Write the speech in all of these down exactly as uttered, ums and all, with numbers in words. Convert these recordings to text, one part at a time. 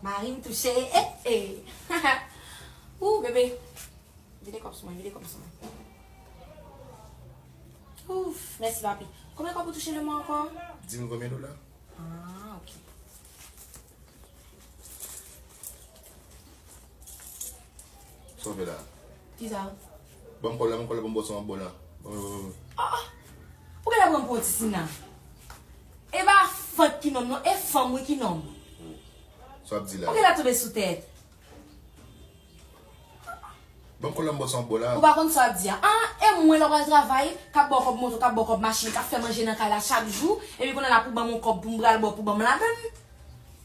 Mari m touche, eh, eh. Ou, bebe. Vide kòb sou mwen, vide kòb sou mwen. Ouf, mèsi, papi. Konbyen kòb ou touche le mwa ankò? Di m konbyen dola? Ah, ok. Sa w fè la? Kisa? Ban m kòb la, ban m kòb la, ban m bwè sa m ap bwè la. Ban m, ban m, ban m. Ah, ah. Ou genlè pran m pou yon ti sina. E pa fant ki nonm non, e fanm wi ki nonm. Sa w ap di la? Ou genlè tonbe sou tèt. Ban m kòb la, m bwè sa m ap bwè la. Ou pa konn sa w ap di a. Ah, e mwen lè w pral travay, k ap ba w kòb moto, k ap ba w kòb machin, k ap fè manje nan kay la chak jou, epi kounye a la pou ban m yon kòb pou m pral ba w pou ban m ladann.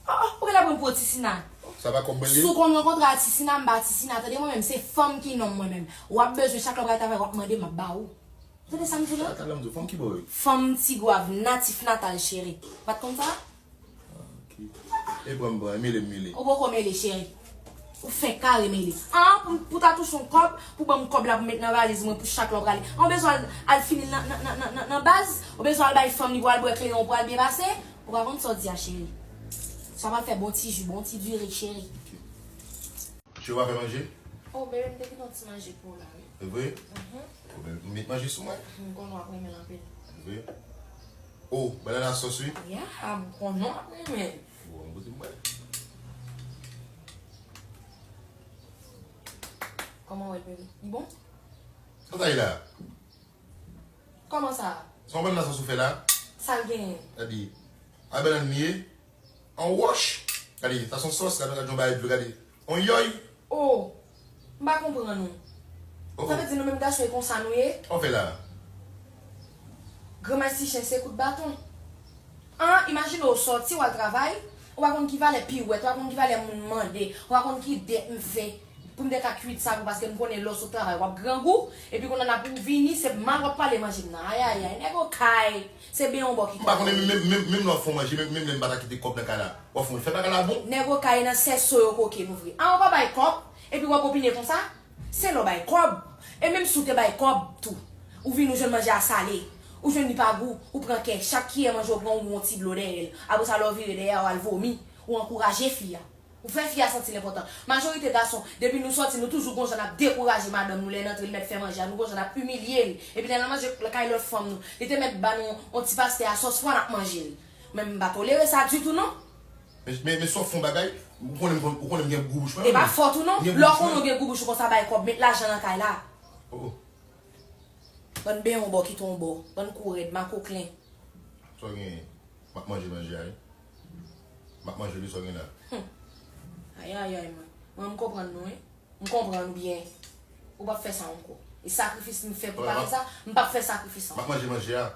Oh, oh, ou genlè pran m pou yon ti sina. Sa pa kòb mwen li ye? Si w konn rankontre a ti sina, m pa ti sina, tande mwen menm, se fanm ki nonm mwen menm. W ap bezwen chak lè w pral travay, w ap mande, m ap ba ou. Ou tande sa m di w la? Sa talè m di w, fanm ki bò wi? Fanm Tigwav, natif natal, cheri. Ou pa t konn sa? Ah, ok. E pran m pran, e mele m mele. Ou poko mele, cheri. Ou fenk kare mele. Ah, pou, pou ta touche yon kòb, pou ban m kòb la pou met nan valiz mwen pou chak lè w prale. An, ou bezwen al, al fini l nan, nan, nan, nan, nan, nan baz? Ou bezwen al bay fanm li pou al bwè kleren, ou pral byen pase? Ou pa konn sa w di a, cheri. Sa pral fè bon ti ji, bon ti diri, cheri. Ok. Che w pa fè manje? Oh, bebe, m te kite yon ti manje pou ou la, wi. Se vre? Mhm. Oh, bebe, m met manje sou mwen. M konnen w ap renmen l anpil. Se vre? Oh, banana sòs, wi. Ya, m konnen w ap renmen. Bon, goute m wè. Kòman w wè l, bebe? Li bon? Sa w ta ye la? Kòman sa? Se yon banana sòs ou fè la? Sa l genyen? Gade, a bannann li ye? An wòch? Gade, sa se yon sòs, gade, gade yon bagay dlo, gade. On yòy? Oh, m pa konprann ou. Oh, sa vle di nou menm gason e konsa nou ye? Sa w fè la? Granmèsi chen se kout baton. An, imajine w sòti, w al travay, ou pa konn ki valè piwèt, ou pa konn ki valè moun mande, ou pa konn ki dèt m fè. Pou m te ka kwit sa pou paske m konnen lè w sot travay w ap grangou, epi kounye a pou w vini, se mal w ap pale manje m nan. Ayayay, nèg okay, se ben yon bò ki... M pa konnen menm, menm, menm, menm lè w ap fè yon manje, menm, menm lè m pa ta kite kòb nan kay la. W ap fè yon fè bagay la bon. Nèg okay nan sèso yo koke nou vre. An, ou pa bay kòb, epi w ap opine konsa? Se lè w bay kòb. E menm si w te bay kòb tou, ou vin ou jwenn manje a sale, ou jwenn li pa gou, ou pran kè, chak kiyè manje w pran ou yon ti dlo dèyè l. Apre sa lè w vire dèyè a w al vomi, ou ankouraje fi a. Ou fè fi a santi l enpòtan. Majorite gason, depi nou sòti, nou toujou gon jan n ap dekouraje madanm nou lè l antre, l mèt fè manje a, nou gon jan n ap imilye l. Epi lè n al manje kay lòt fanm nou, li te mèt ba nou yon ti pastè a sòs pwa, n ap manje l. Men m pa tolere sa ditou non. Men, men, men si w ap fè yon bagay, ou konnen m, ou konnen m gen gwo bouch mwen. E pa fòt ou non. Lè w konnen w gen gwo bouch ou konsa bay kòb, met lajan nan kay la. Oh. Bann ben yon bò kite yon bò. Bann kou rèd, makoklen. Sa w genyen? M ap manje manje a wi. M ap manje li, sa w gen la? Hum. Ayayay mwen. Mwen m konprann nou wi. M konprann ou byen. Ou p ap fè sa ankò. E sakrifis m fè pou w pa fè sa, m p ap fè sakrifis ankò. M ap manje manje a.